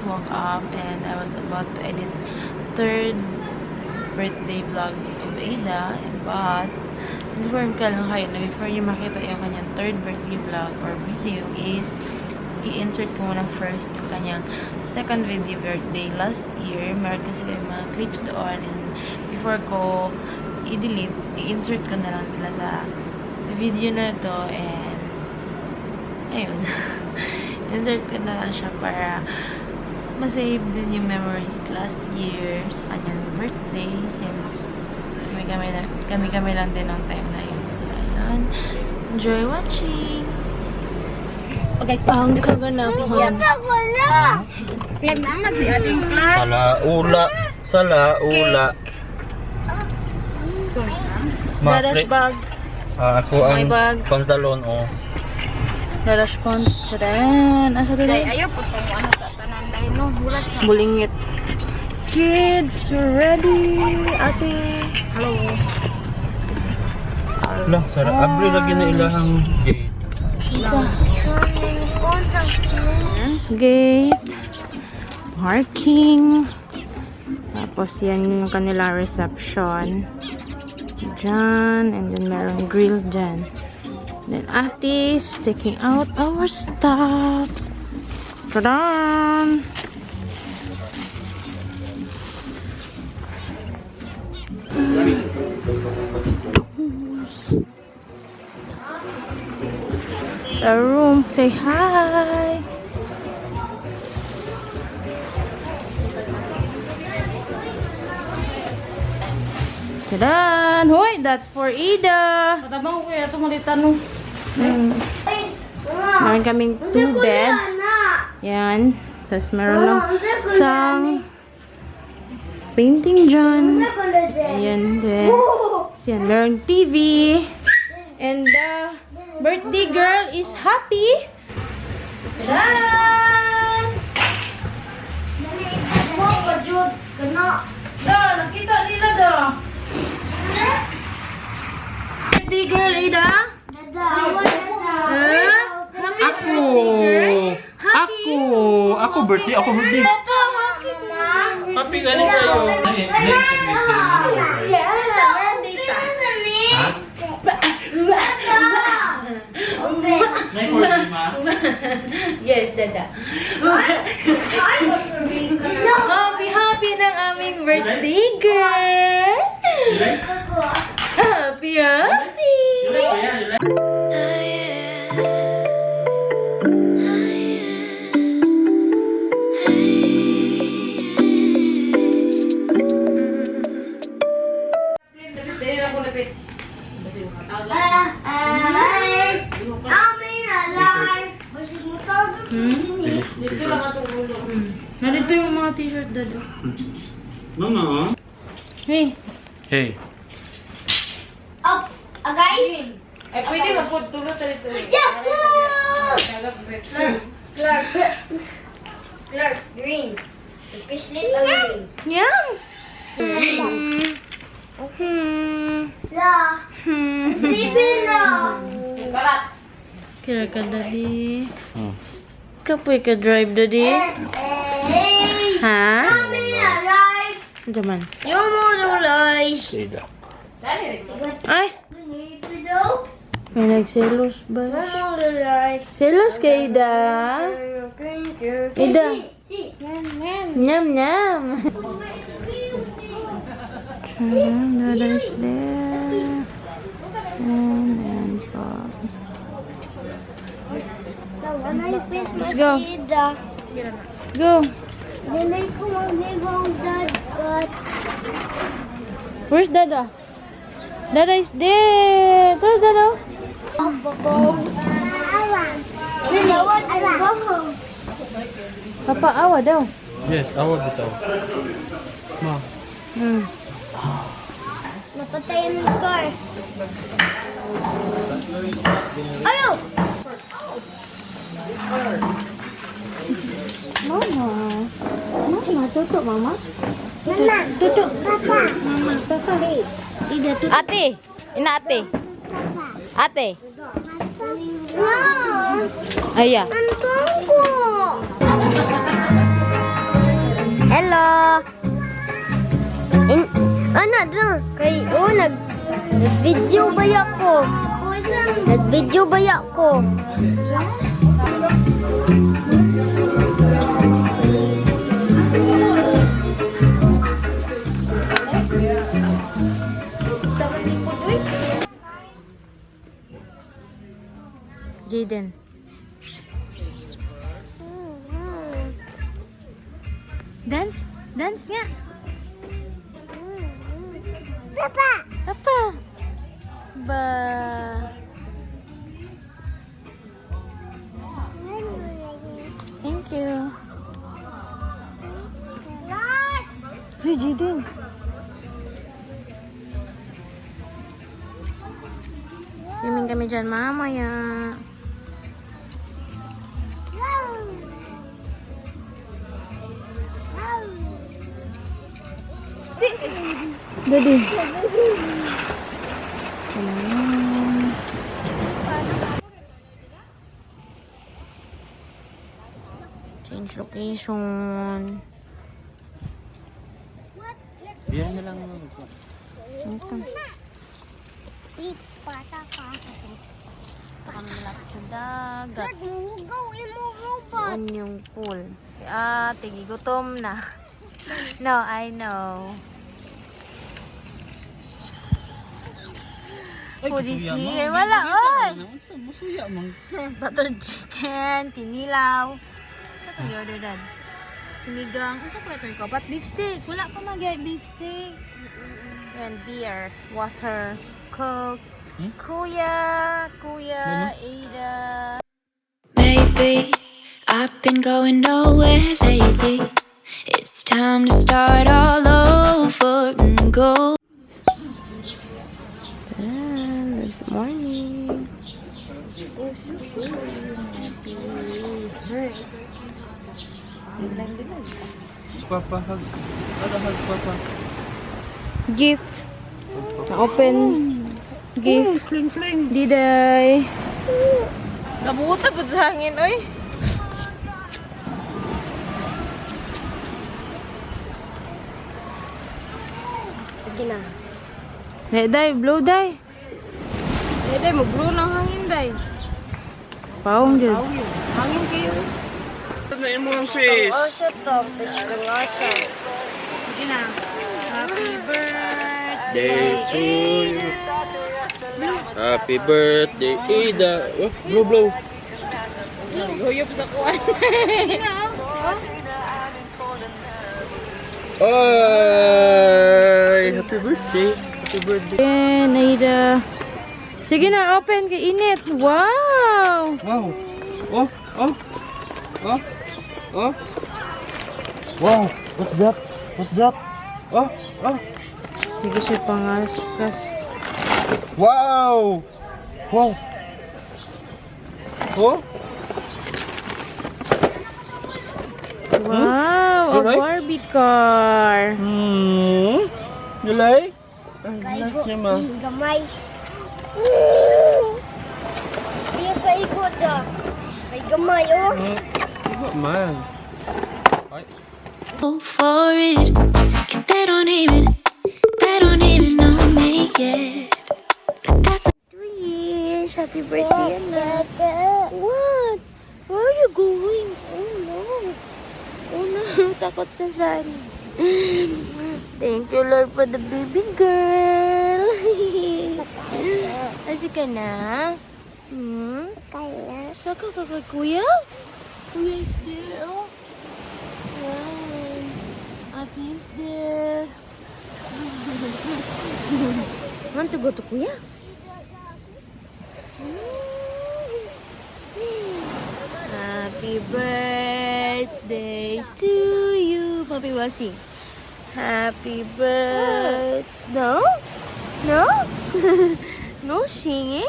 Woke up and I was about to edit third birthday vlog of Ada, but inform ka lang kayo na before nyo makita yung kanyang third birthday vlog or video is i-insert ko muna first yung kanyang second video birthday last year. Meron kasi kami mga clips doon and before ko i-delete, i-insert ko na lang sila sa video na to and ayun. Insert ko na lang siya para masave din yung memories last year sa kanyang birthday since kami-kami lang din ang time na yun. So, ayun. Enjoy watching! Okay. Ang kaganapan. Sala ula. Sala ula. Dada's bag. Ah, ako My ang bag. Pantalon oh. Dada's pants. Tadaan! Asa dada? Ayaw po sa ano sa tanan dahil no, hulat sa. Bulingit. Kids, ready? Ate. Hello. Lah, sara abri lagi na ilahang gate. Yes, gate. Parking. Tapos, yan yung kanilang reception. Diyan. And then, merong grill dyan. Then, ate's taking out our stuff. Tadaan! It's our room. Say hi! Tadaan! Hoy, that's for Ida! Patabang ko kaya tumalitan no. Meron kaming 2 beds. Yan. Tapos meron lang isang painting dyan. Ayan din. Tapos yan, meron TV. And the birthday girl is happy. Tadaan! Da, nakita nila da. Birthday girl, Ida? Huh? Happy Ako. birthday, girl. Happy. Ako. Ako birthday, ako birthday. Happy galing kayo. Ha? Yes, Dada. Happy, happy ng aming birthday girl. Happy, happy. Narito yung mga t-shirt, Dada. Mama. Hey. Hey. Oops, agay? Ay pwede magputulot sa dito. Yahoo! Clark, Clark, green. The fish little green. Yeah. La, baby la. Kira ka, Daddy. Kapoy ka drive, Daddy. Hey, Ha? coming alive. Jaman. You motorize. Ida. Ay! May nagselos ba? Motorize. Selos kay Ida. Ida. Nyam, nyam. Dada is there. And then pop. Let's go. Let's go. Where's Dada? Dada is there. Where's Dada? Papa, awa daw. Yes, awa bitaw. Ma. Napatay ng car. Ayo! Mama. Mama, tutup mama. Mama. Tutup. Papa. Mama, papa. Ida, tutup. Ate, ina ate. Ate. Wow! Aya. Ang tungko! Nag-video ba ko? Nag-video ba ko? Jaden. Dance? Dance nga. Papa! Papa. Ba. Thank you. Uy, Jaden. Swimming kami dyan mamaya. Daddy. Hello. Change location. Diyan na lang. Ito. Pata pa. Ito kami malapit sa dagat. Nagmuhugaw imo robot. Doon yung pool. Ah, tigi gutom na. No, I know. Food is here. Wala, oy! Masuya man ka. Butter chicken, kinilaw. Sa itong order, Dad? Sinigang. Ano sa kuya ko? But beef steak. Wala pa mag beef steak. Yan, beer, water, Coke. Hmm? Kuya, Kuya, Ada. Maybe I've been going nowhere lately. It's time to start all over and go. Good morning. Papa, hug. Ada hug, Papa. Gift. Open. Gift. Cling, cling. Diday. Nabuta po sa hangin, oy. Sige na. Hey, day, blow day. Eh, day, mag-blow ng hangin, day. Paong jud. Hangin kayo. Na imong sis. Oso to, pisto oso. Sige na. Happy birthday. Day to you. Happy birthday, Ida. Oh, blow, blow. Huyop sa kuwan. Ay, happy birthday. Happy birthday. Ayan, Aida. Sige na, open kay init. Wow! Wow. Oh, oh. Oh. Oh. Wow, what's that? What's that? Oh, oh. Sige siya pangaskas. Wow. Wow. Oh. Wow, a You like? Barbie car. You like? Ay, like Kaigo, niya ma. gamay. Siya kaigo da. May gamay oh. Iba man. Ay. For it, 'cause they don't even know me yet. But that's 2 years. Happy birthday, anak. What? Where are you going? Oh no. Oh no, takot sa sun. Thank you, Lord, for the baby girl. Asa ka na? Hmm? Kaya. Saka ka kay kuya? Kuya is there, oh. Yan. Ate is there. Want to go to kuya? Happy birthday to you. Papi will sing. Happy birthday. No? No? No singing?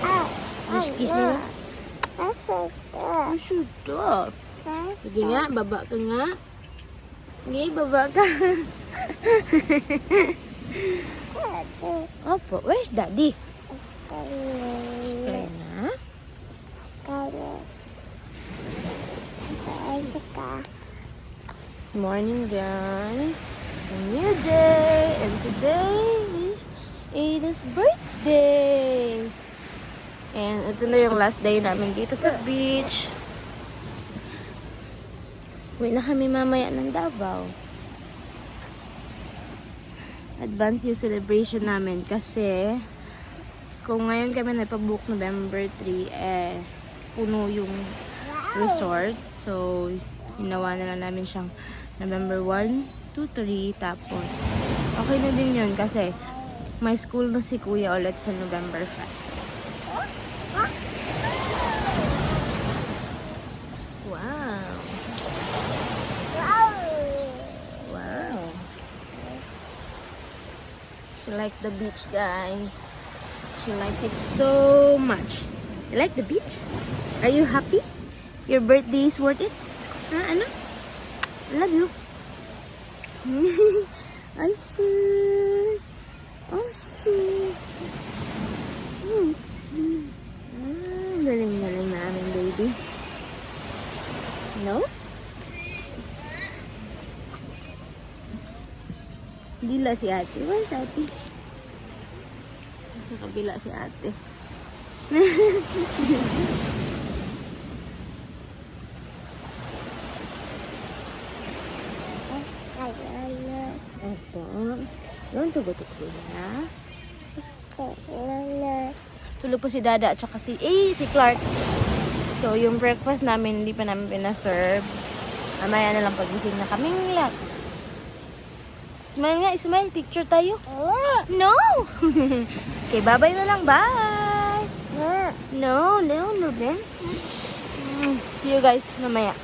Ah, Mas kiss na. Asa ta. Sudah. Sige nga, baba ka nga. Sige, baba ka. Opo, where's Daddy? Kaya na. Asa. Morning, guys. A new day, and today is Ada's birthday! And ito na yung last day namin dito sa beach. Uwi na kami mamaya ng Davao. Advance yung celebration namin kasi kung ngayon kami nagpa-book November 3, eh, puno yung resort. So, ginawa na lang namin siyang November 1, 2, 3. Tapos, okay na din yun kasi may school na si Kuya ulit sa November 5. Wow! Wow! She likes the beach, guys. She likes it so much. You like the beach? Are you happy? Your birthday is worth it? Huh, ano? I love you. Ay, sus. Oh, sus. Ah, galing-galing na aming baby. No? Dila si ate. Where's ate? Sa kabila si ate. Opo. You want to go to Kuya? Tulog po si Dada at saka si Clark. So, yung breakfast namin, hindi pa namin pinaserve. Mamaya na lang pagising na kaming lahat. Smile nga, smile. Picture tayo. No! Okay, bye-bye na lang. Bye! No, no, no, Ben. See you guys mamaya.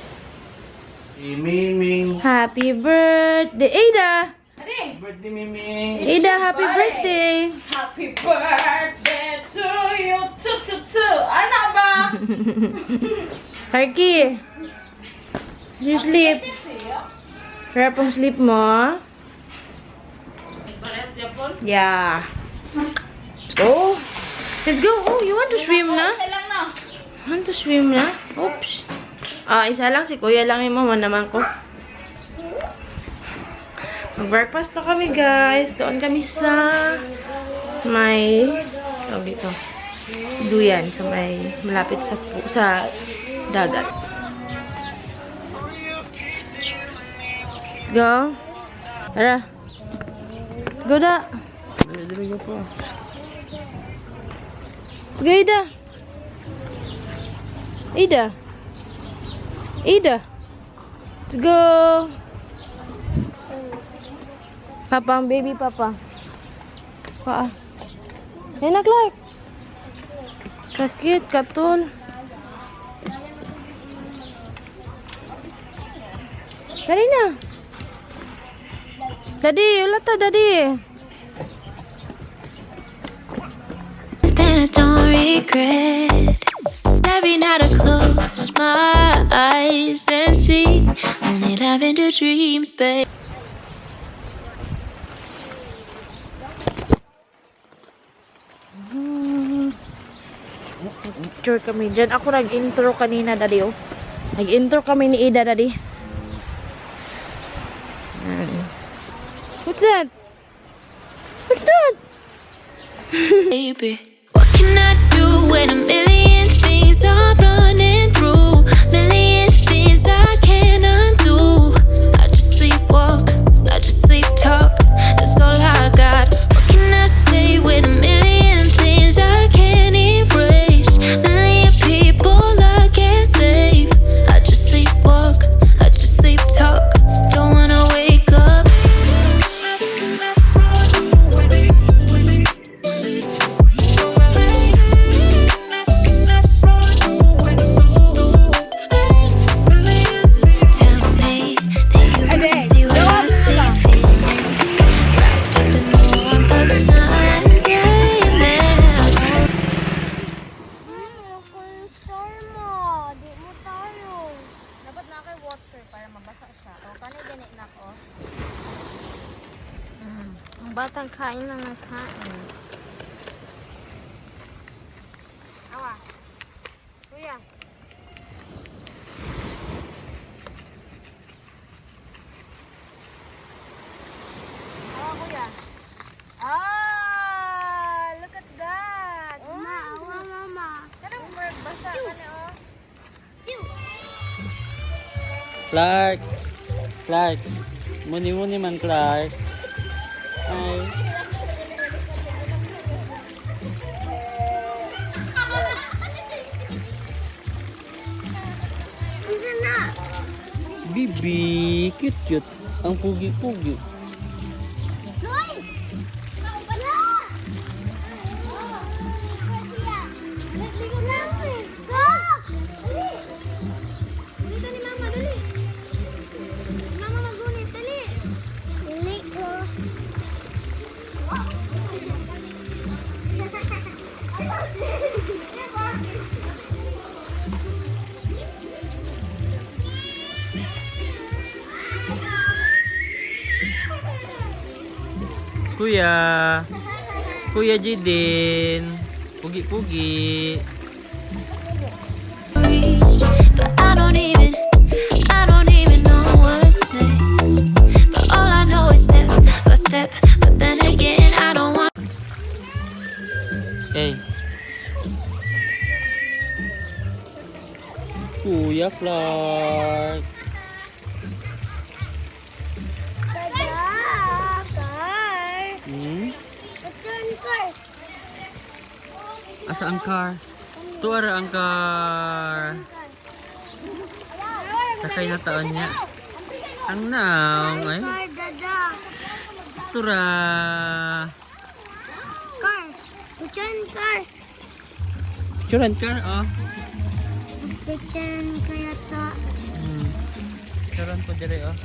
Si Miming. Happy birthday, Ada! Birthday, Miming. Ada, happy birthday! Happy birthday to you. To, to, to. Ano ba? Harky! You sleep. Sarap ang sleep mo. Yeah. Let's go. Let's go. Oh, you want to swim na? Kailang na. Want to swim na? Oops. Ah, isa lang. Si kuya lang yung mama naman ko. Mag-breakfast na kami, guys. Doon kami sa may, tawag dito, duyan. Sa may malapit sa dagat. Go. Tara. Let's go da. Dali, dali pa. Let's go, Ida. Ida. Ida. Let's go. Papa, ang baby, Papa. Paa. Yan na, Clark. Sakit, katul. Dali na. Daddy, ulat ta, Daddy. Then I don't regret. Every night I close my eyes and see only lavender dreams, babe. Picture kami dyan. Ako nag-intro kanina, Daddy, oh. Nag-intro kami ni Ida, Daddy. Ayan. What's that? What's that? Baby, what can I do when a million things are running through? Million things I can't undo. I just sleepwalk, I just sleep talk. That's all I got. What can I say with a million things I can't erase? Million people I can't save. I just sleepwalk, I just sleep talk. Don't wanna wake up. Tell me that you can see what I see. Feeling wrapped up in the warmth of Sunday now. Star mo. Di mo tayo. Dapat na kay water para mabasa siya. O, kani gani na ko. Ang batang kain lang na kain. Awa. Kuya. Awa, kuya. Ah! Clark. Clark. Muni-muni man, Clark. Ay. Ano na? Bibi, cute cute. Ang pugi-pugi. Hoy! Wala! Dali! Dito ni Mama, dali! Mama magunit, dali! Dali ko. Kuya. Kuya Jidin. Pugi-pugi. Reach, but I don't even know what's next. But all I know is step by step. But then again, I don't want. Hey. Kuya Clark. Tada! Car! Return car! Asa ang car? Tuara ang car. Sakay na taon niya. Ang naong ay. Car, dada! Tura. Car! Return car! Picturean car, oh. Return kaya ta. Picturean po dire, oh.